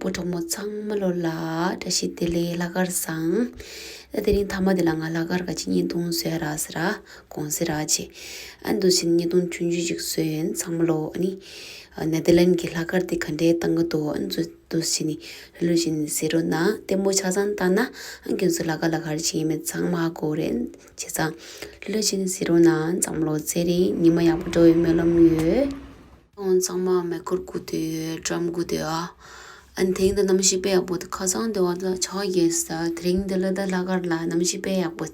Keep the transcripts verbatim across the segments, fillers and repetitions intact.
པོ་གྲོགས་མོ་ཚང་མ་ལོ་ལ་བཀྲ་ཤིས་བདེ་ལེགས། ལྷག་དཀར་བཟང་། ད་དེ་རིང་མཐའ་མ་དེ་ལ་ང་ལྷག་དཀར་ག་ཅིག་བརྙན་ཐུང་བཟོ་ཡ་རག་ཟེར་ར་དགོངས་ཟེར་ར་བྱས། ཨ་འདུག་བྱས་ནས་བརྙན་ཐུང་ཆུང་ཆུང་ཅིག་བཟོས་ཡིན། ཚང་མ་ལོ་ཨ་ནི་ནེ་ཐར་ལན་གྱི་ལྷག་དཀར་དེ་ག་འདྲའི་བཏང་གི་འདུག་ཨ་འདུག་བྱས་ནས་ལྷོད་ལྷོད་བྱས་ནས་གཟིགས་རོགས་གནང་། ལྟད་མོ་ཆ་ཚང་བལྟས་ན་ཨ་ཁྱེད་ཚོ་ལྷག་དཀར་ལ་ག་རེ་བྱེད་ཀྱི་མེད་ཚང་མ་ཧ་གོ་རེད། བྱས་ཙང་ལྷོད་ལྷོད་བྱས་ནས་གཟིགས་རོགས་གནང་། ཚང་མ་ལོ་ཚེ་རིང་ཉི་མ་ཡག་པོ་འགྲོ་བའི་སྨོན་ལམ་ཡོད། ཁོང་ཚང་མ་མེ་འཁོར་སྒུག་བསྡད་ཡོད། ཌམ་སྒུག་བསྡད་ཡོད། ཨ་ནི་དེ་རིང་ད་གནམ་གཤིས་དཔེ་ཡག་པོ་འདུག་ཁ་སང་དེ་བ་ད་ཆར་པ་རྒྱག་ས། དེ་རིང་འདི་ལ་ད་ལྷག་དཀར་ལ་གནམ་གཤིས་དཔེ་ཡག་པོ།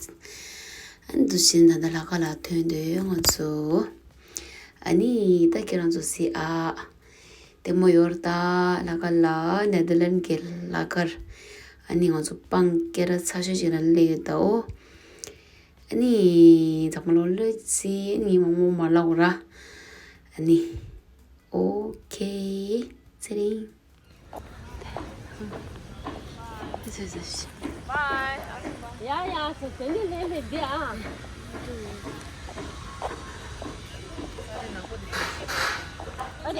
ཨ་ནི་འདུག་བྱས་ད་ལྟ་ལྷག་དཀར་ལ་ཐོན་བསྡད་ཡོད་ང་ཚོ། ཨ་ནི་ད་ཁྱེད་རང་ཚོ་གཟིགས་ཨ། ལྟད་མོ་ཡོད་རེད་ད། ལྷག་དཀར་ལ་ནེ་ཐར་ལན་གྱི་ལྷག་དཀར། ཨ་ནི་ང་ཚོ་སྤང་སྐད་གྲགས་ཚ་ཤོས་ཅིག་ལ་སླེབས་ཡོད་ད། ཨོ། ཨ་ནི་ཚང་མ་ལོ་ལོས་ཚེ་ཨ་ནི་མང་པོ་མ་ལབ་ར། ཨ་ནི་ཨོ་ཁེ་ཚེ་རིང་། ཡ་ཡ་སོ་དེ་ནི་ལས་མེད་དེ་ཨ། ཨེ།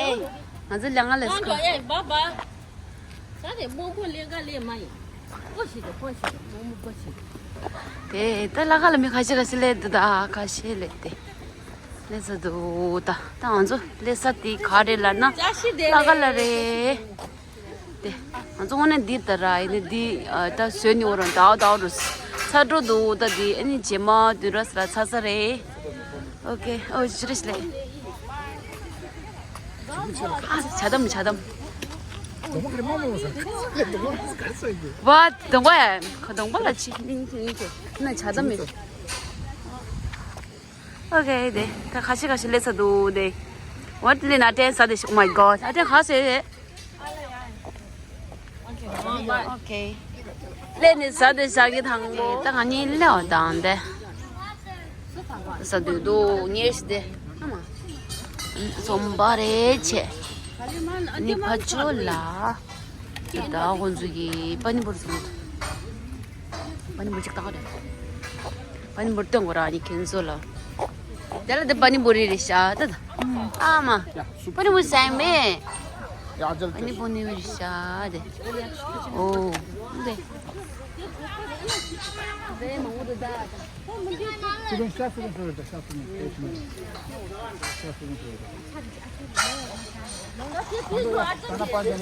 ང་ཚོ་ལས་ང་ལས་སོ། ཨེ་བ་བ། ས་དེ་སྤོ་སྤོ་ལེན་ག་ལེན་མ་ཡིན། སྤོ་ཞིག་དང་སྤོ་ཞིག་དང་སྤོ་མོ་སྤོ་ཞིག་དང་། དེ་ད་ལྷག་དཀར་ལ་མི་ཁ་ཤས་ཁ་ཤས་སླེབས་འདུག་ད་ཁ་ཤས་སླེབས་ཏེ་སླེབས་ཚར་འདུག་ད་ད་ང་ཚོ་སླེབས་ས་དེ་ག་རེ་ལབ་ན་ལྷག་དཀར་ལ་རེད། དེ་ང་ཚོ་དངོས་གནས་འདིར་ད་ར་ཡིན་ན་འདི་ད་བཟོས་ནི་འོ་རང་ཟླ་བ་ཟླ་བ་རུ་ཚར་འགྲོ་འདུག་ད་འདི་ཨ་ནི་རྗེས་མ་བདུན་ར་ས་ལ་ཚར་ས་རེད། ཨོ་ཁེ། ཨོ་ཅི་རེད་ལེ། ཨ་ཇ་དམ་ཇ་དམ། བ་གདོང་པ་ཡ་གདོང་པ་ལ་ཅི་ནི་ཅི་ནི་ཅི་ན་ཇ་དམ་མི། ཨོ་ཁེ། དེ་ད་ཁ་ཤས་ཁ་ཤས་སླེབས་ཚར་འདུག་དེ། What ལེ་ན་ཏན་ས་དེ། Oh my god. ཨ་ཏན་ཧ་སེ། ཨོ་ཁེ། ལེ་ནི་ས་དེ་ཤ་གི་ཐང་པོ། ད་ང་གཉིས་ལེ་བ་དང་དེ། ས་དུས་དུ་ཉེ་ཤི་དེ། ཨ་མ། ཚོང་པ་རེད་ཆེ། ནི་ཕ་ཆོ་ལ། ད་ཁོང་ཚོ་གི་པ་ནི་བུར་སོང་། པ་ནི་བུར་ཅིག་བཏང་རེད། པ་ནི་བུར་སྟོན་གོ་ར་ནི་ཁྱེད་ཚོ་ལ། དེ་ལ་དེ་པ་ནི་བུར་རེད་ཤ་ད་ད། ཨ་མ། པ་ནི་བུར་ཟ་མེད། པ་ནི་བུར་ནི་བུར་ཤ་དེ། ཨོ། དེ།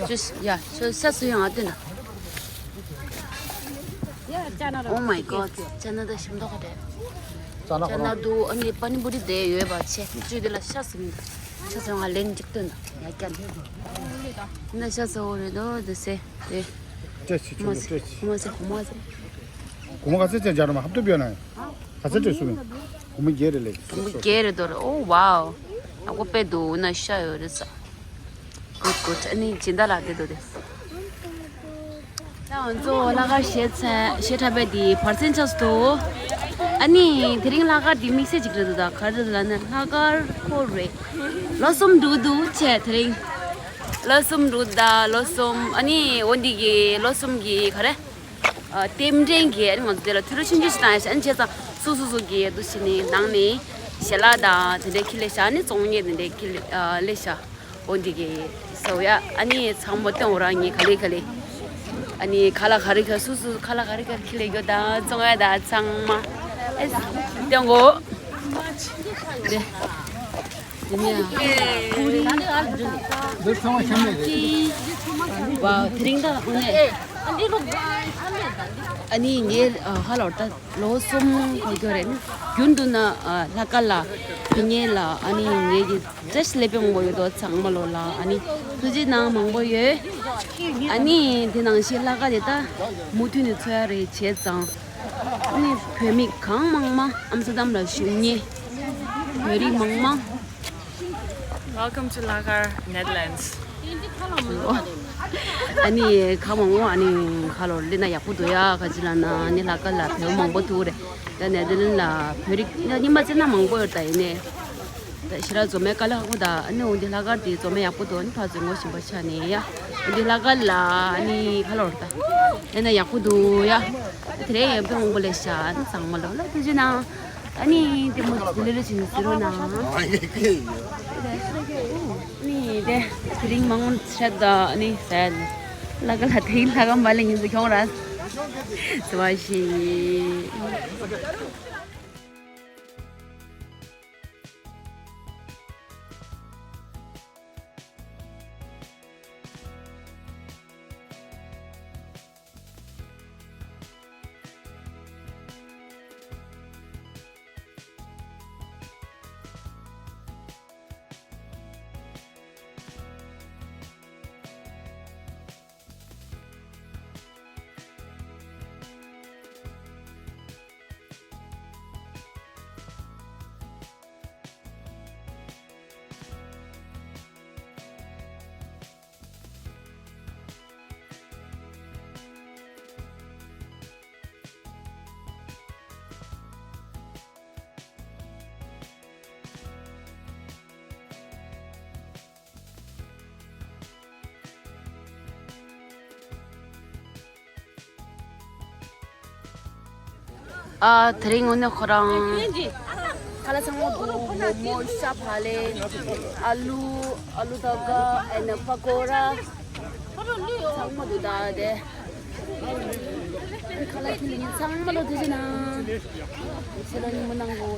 ཅུས་ཡ་ཤོ་ཤ་སུ་ཡང་ཨ་ཏི་ན། Oh my god. ཅ་ན་ད་ཞིམ་མདོག་རེད། ཅ་ན་དུ་ཨ་ནི་པ་ནི་བུ་རི་དེ་ཡོད་པ་ཆེ་ཅུས་དེ་ལ་ཤ་སུ་མི་འདུག་ཤ་སུ་ཡང་ལེན་འཇིག་སྟོན་ད་ཡ་ཀྱ་ན་ཤ་སུ་འོ་རེད་དོ་དེ་སེ། དེ་ཅེ་ཆི་ཆི་ལོ་ཅེ་ཆི། ཧོ་མ་སེ་ཧོ་མ་སེ། གོ་མ་ག་ཚད་ཅན་ཇ་ར་མ་ཧབ་ཏུ་བེ་ན། ག་ཚད་ཅན་སུ་མི། གོ་མ་རྒྱལ་རེ་ལེ། གོ་མ་རྒྱལ་རེ་དོ་རེ། Oh wow. ཨ་ཀོ་པེ་དུ་ན་ཤ་ཡོད་རེ་ས། Good, good. ཨ་ནི་སྦྱིན་བདག་ལགས་དེ་དོ་དེ། ད་ང་ཚོ་ལྷག་དཀར་གཞས་ཚན་གཞས་འཁྲབ་པའི་དེ་བར་མཚམས་ཆགས་སུ་འདུག་ཨ་ནི་དེ་རིང་ལྷག་དཀར་དེ་དམིགས་བསལ་ཅིག་རེད་འདུག་ད་ག་རེ་རེད་ལབ་ན་ལྷག་དཀར་ཁོ་རེད། ལོ་གསུམ་འགྲོ་གི་འདུག་ཆེ་དེ་རིང་། ལོ་གསུམ་འགྲོ་གི་འདུག་ད་ལོ་གསུམ། ཨ་ནི་འོ་འདི་གི་ལོ་གསུམ་གི་ག་རེ། ཨ་རྟེན་འབྲེལ་གྱི་ཨ་ནི་ང་ཚོ་དེ་ལ་ཐུགས་རེ་ཆུང་ཆུང་ཞིག་བཏང་ཡ་ཞིག་ཨ་ནི་བྱས་ཙང་སུ་སུ་སུ་གི་འདུ་ཤེས་ནི་ནང་ནས་ཞལ་ལག་དང་དེ་འདྲའི་ཁྱི་ལས་ཤ་ཨ་ནི་བཙོང་ཉེ་དེ་འདྲའི་ཁྱི་ལས་ཨ་ལས་ཤ། འོ་འདི་གི་ཟོ་ཡ་ཨ་ནི་ཚང་མ་སྟོན་འོ་རང་ཉེ་ག་ལེ་ག་ལེ། ཨ་ནི་ག་ལ་ག་རེ་ག་སུ་སུ་ག་ལ་ག་རེ་ག་ཁྱི་ལས་རྒྱོ་དང་བཙོང་ཡ་དང་ཚང་མ་ཨེ་སྟོན་གོ། དེ། དེ་ནས་ཨ། འདི་ཚང་མ་ཤ་མེད་རེད། ཝའོ། དེ་རིང་ད་དངོས་གནས། ཨ་ནི་ངའི་ཧ་ལོ་ད་ལོ་གསུམ་འགོར་གྱི་རེད། རྒྱུན་དུ་ན་ལྷག་དཀར་ལ་ཕེབས་མཁན་ལ་ཨ་ནི་ངེད་ཀྱི་བཀྲ་ཤིས་ལེགས་པའི་ངོ་ཡོད་དོ་ཚང་མ་ལོ་ལ་ཨ་ནི་ཐུགས་རྗེ་གནང་མང་པོ་ཡོད། ཨ་ནི་དེ་ནང་བཞིན་ལྷག་དཀར་དེ་ད་མུ་མཐུད་ནས་འཚོ་ཡ་རེད་བྱས་ཙང་། ཨ་ནི་བོད་མི་གང་མང་མང་ཨམ་སི་ཏྲ་དམ་ལ་བཞུགས་མཁན་བོད་རིགས་མང་མང་། Welcome to Lagar, Netherlands. ཨ་ནི་གང་མང་པོ་ཨ་ནི་ཁ་ལོ་སླེབས་ན་ཡག་པོ་འདུག་ཡ། ག་ཅི་ལབ་ན་ཨ་ནི་ལྷག་དཀར་ལ་བོད་མང་པོ་འདུག་རེད། ད་ནེ་ཐར་ལན་ལ་བོད་རིགས་ད་རྙིང་པ་བརྩི་ན་མང་པོ་ཡོད་ད་ཡིན་ནའི། ད་ཞེ་དྲག་འཛོམས་མེད་དཀའ་ལས་ཁག་པོ་ད། ཨ་ནི་འོ་འདི་ལྷག་དཀར་དེ་འཛོམས་མེད་ཡག་པོ་འདུག་ཨ་ནི་ཕར་ཚུར་ངོ་ཤེས་པ་ཆགས་ནས་ཡ། འོ་འདི་ལྷག་དཀར་ལ་ཨ་ནི་ཁ་ལོ་རེད་ད། ཨེ་ན་ཡག་པོ་འདུག་ཡ། དེ་རིང་ཡོད་པའི་དབང་པོ་ལས་ཤ་ཨ་ནི་གཙང་མ་ལོ་ལ་ཐུགས་རྗེ་གནང་། ཨ་ནི་དེ་མོ་དེ་ལེ་ལེ་བྱས་ནས་ཟེར་རོགས་གནང་། ཨ་ནི་དེ་དེ་རིང་མང་ཆེ་ད་ཨ་ནི་ཟེར། ལ་ཀ་ལ་དེའི་ལ་ཀ་མ་ལེ་ཉིན་ཚོ་ཁྱོང་ར། ཙི་བ་ཤི། ཨ། དེ་རིང་དངོས་གནས་ཁོ་རང་ཁ་ལག་ཚང་མ་འདུག་མོག་མོག་ཤ་བག་ལེབ། ཨ་ལུ། ཨ་ལུ་ཏག་ཏག་ཨེ་ནི་པ་ཀོ་ར། ཚང་མ་འདུག་ད་དེ། ཁ་ལག་ཁྱེར་ནས་ཚང་མ་ལོ་དེ་བྱས་ན། ཁྱེད་ལ་ཉིན་མོ་གནང་གོ།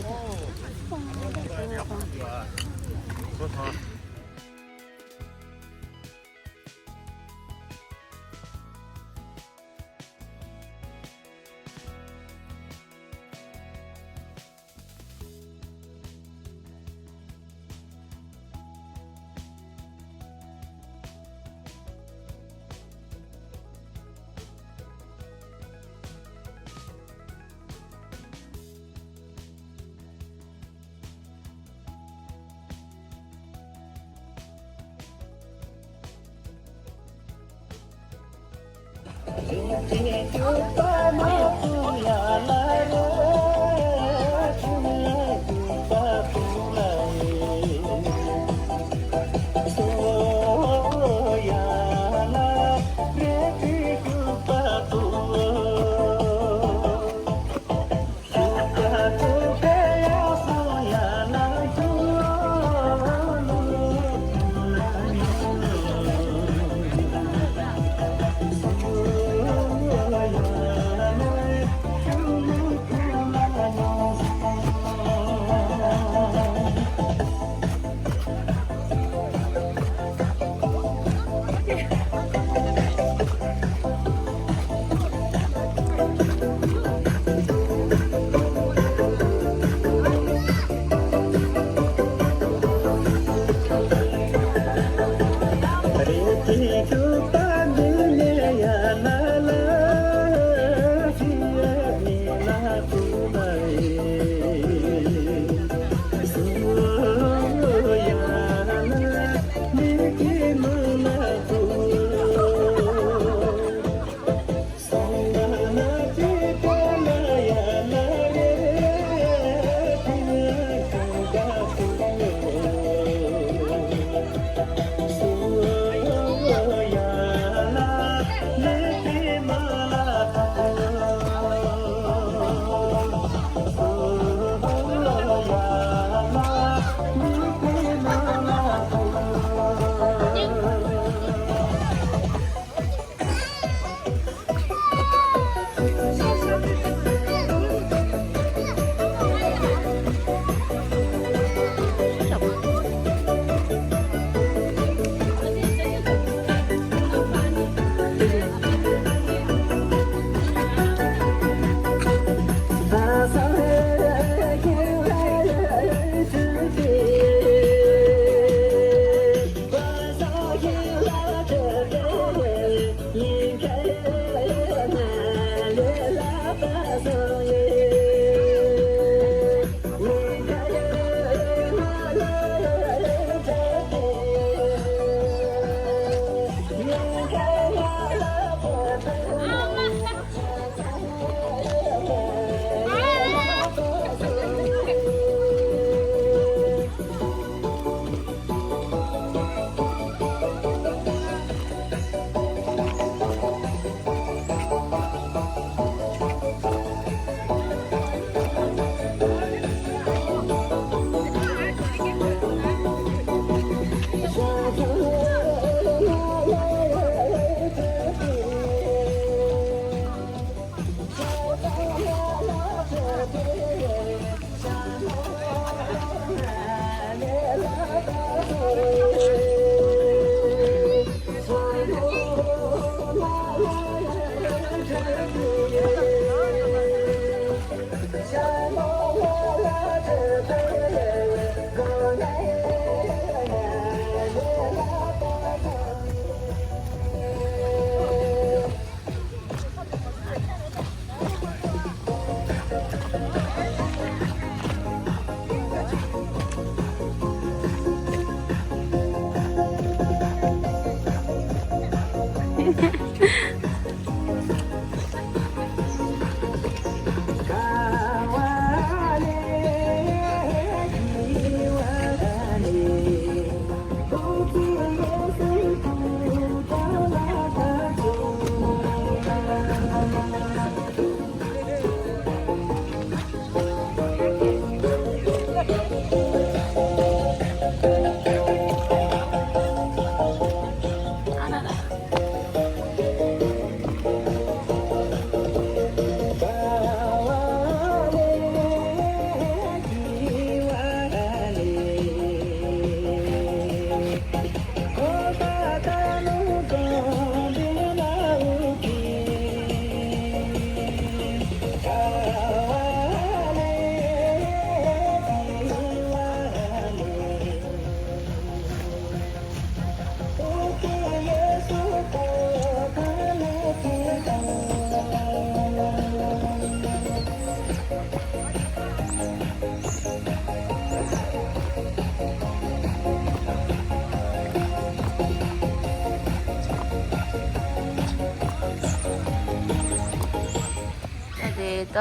དེ་ད་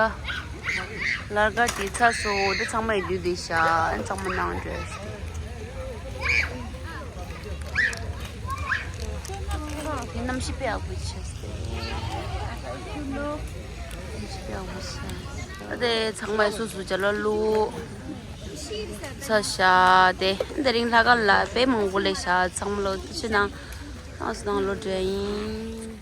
ལར་ག་དེ་ཚ་སོ་དེ་ཚང་མ་ཡི་དུས་དེ་ཤ་ཨན་ཚང་མ་ནང་འདྲེས། དེ་གནམ་གཤིས་དཔེ་ཡག་པོ་ཆགས་ཏེ། གནམ་གཤིས་དཔེ་ཡག་པོ་ཆགས། ད་དེ་ཚང་མ་ཡི་སོ་སོ་ཅ་ལག་བླུགས། ཚ་ཤ་དེ་དེ་རིང་ལྷ་ཁང་ལ་དཔེ་མང་པོ་ལས་ཤ་ཚང་མ་ལོ་དེ་ཕྱི་ནང་ཏང་སི་ནང་ལོ་འདྲེ་ཡིན།